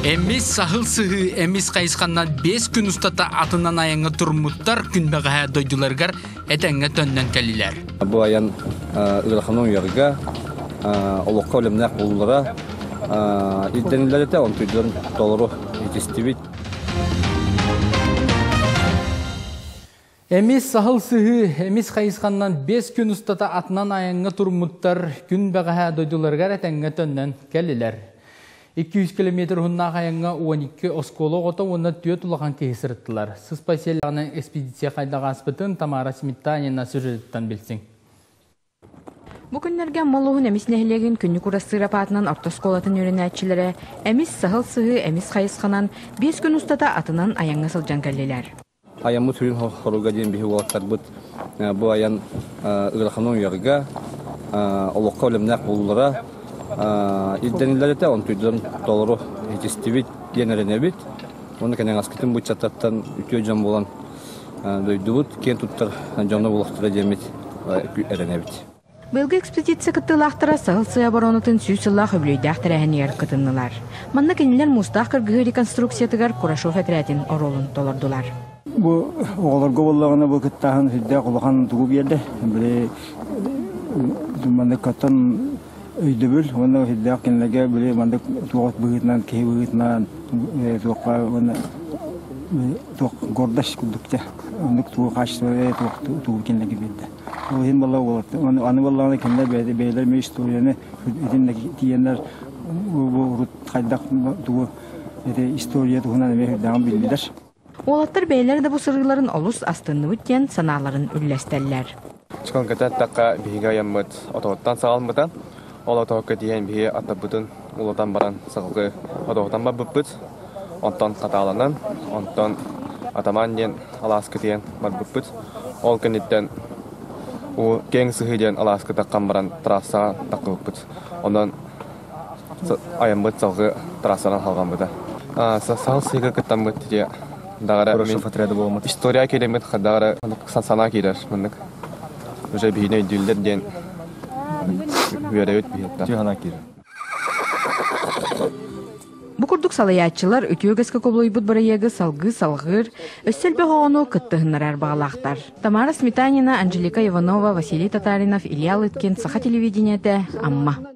Эмис саһыл сыһыы эмис хайысханнан 5 күн устата атынан айаҥҥа туруммуттар күн бэҕэһээ дойдуларыгар этэҥҥэ төннөн кэллилэр. Бу айан ыарахан уйарга олоххо өлөмнөөх буолуулара ирдэниллэр этэ, онтуйдан толору итистибит. Эмис саһыл сыһыы эмис хайысханнан 5 күн устата атынан айаҥҥа туруммуттар күн бэҕэһээ дойдуларыгар этэҥҥэ төннөн кэллилэр. 200 километр уһуннаах айаҥҥа 12 оскуола оҕото уонна түөрт улахан киһи сырыттылар. Сыспай сиэллэҕинэн экспедиция хайдах ааспытын Тамара Сметанина сюжетыттан билсиҥ. Бу күннэргэ Амма улууһун Эмис нэһилиэгин Күннүк Урассыырап аатынан орто оскуолатын үөрэнээччилэрэ Эмис саһыл сыһыы Эмис хайысханан 5 күн устата атынан айаҥҥа сылдьан кэллилэр. Айаммыт сүрүн хоруга диэн биһи уолаттарбыт бу айан ыарахан уйарга олоххо өлөмнөөх буолуулара ирдэниллэр этэ, онтуйдан толору итистибит диэн эрэнэбит. Уонна кэнэҕэскитин быччаттартан үтүө дьон буолан дойдубут киэн туттар дьоно буолуохтара диэммит эрэнэбит. Быйылгы экспедиция кыттыылаахтара Саһыл сыа оборонатын сүүс сыллаах үбүлүөйдээх тэрээһинигэр кытыннылар. Манна кинилэр муустаах кыргыһыы реконструкциятыгар Курашов этэрээтин оруолун толордулар. Бу оҕолорго буоллаҕына бу кыттааһын сүрдээх улахан тугу биэрдэ. Били маннык оттон өйдөбүл уонна сүрдээх кинилэргэ били маннык туох быһыытынан киһи быһыытынан туохха уонна туох гордость курдук дьэ оннук тугу качество туох тугу кинилэргэ биэрдэ. Ол иһин буолла уолаттар аны буоллаҕына кинилэр бэйэлэр эмиэ историяны итиннэ тиийэннэр бу урут хайдах тугу ити история туһунан эмиэ сүрдээҕин биллилэр. Уолаттар бэйэлэрэ да бу сырыыларын олус астынныбыт диэн санааларын үллэстэллэр. Чыкалгата эттэххэ, биһиги айаммыт отоһуттан саҕаламмыта. Ол отоһукка тиийэн биһи аттарбытын улатан баран саҕалыы отоһутан барбыппыт. Онтон хатааланан, онтон Атаман диэн алааска тиийэн барбыппыт. Ол кэнниттэн уу киэҥ сыһыы диэн алааска таххан баран трассаҕа таххыбыппыт. Онон айаммыт салгыы трассанан халҕаммыта. Саһыл сыыга кыттаммыт ити даҕара мин история киириммит даҕара санаа киирэр маннык уже биһини өйдүүллэр диэн үөрэбит биһиэттэн. Бу курдук салайааччылар үтүө үгэскэ кубулуйбут бырайыагы салгыы салҕыыр, өссө элбэх оҕону кыттыһыннарар баҕалаахтар. Тамара Сметанина, Анжелика Иванова, Василий Татаринов, Илья Лыткин, Саха телевидениетэ, Амма.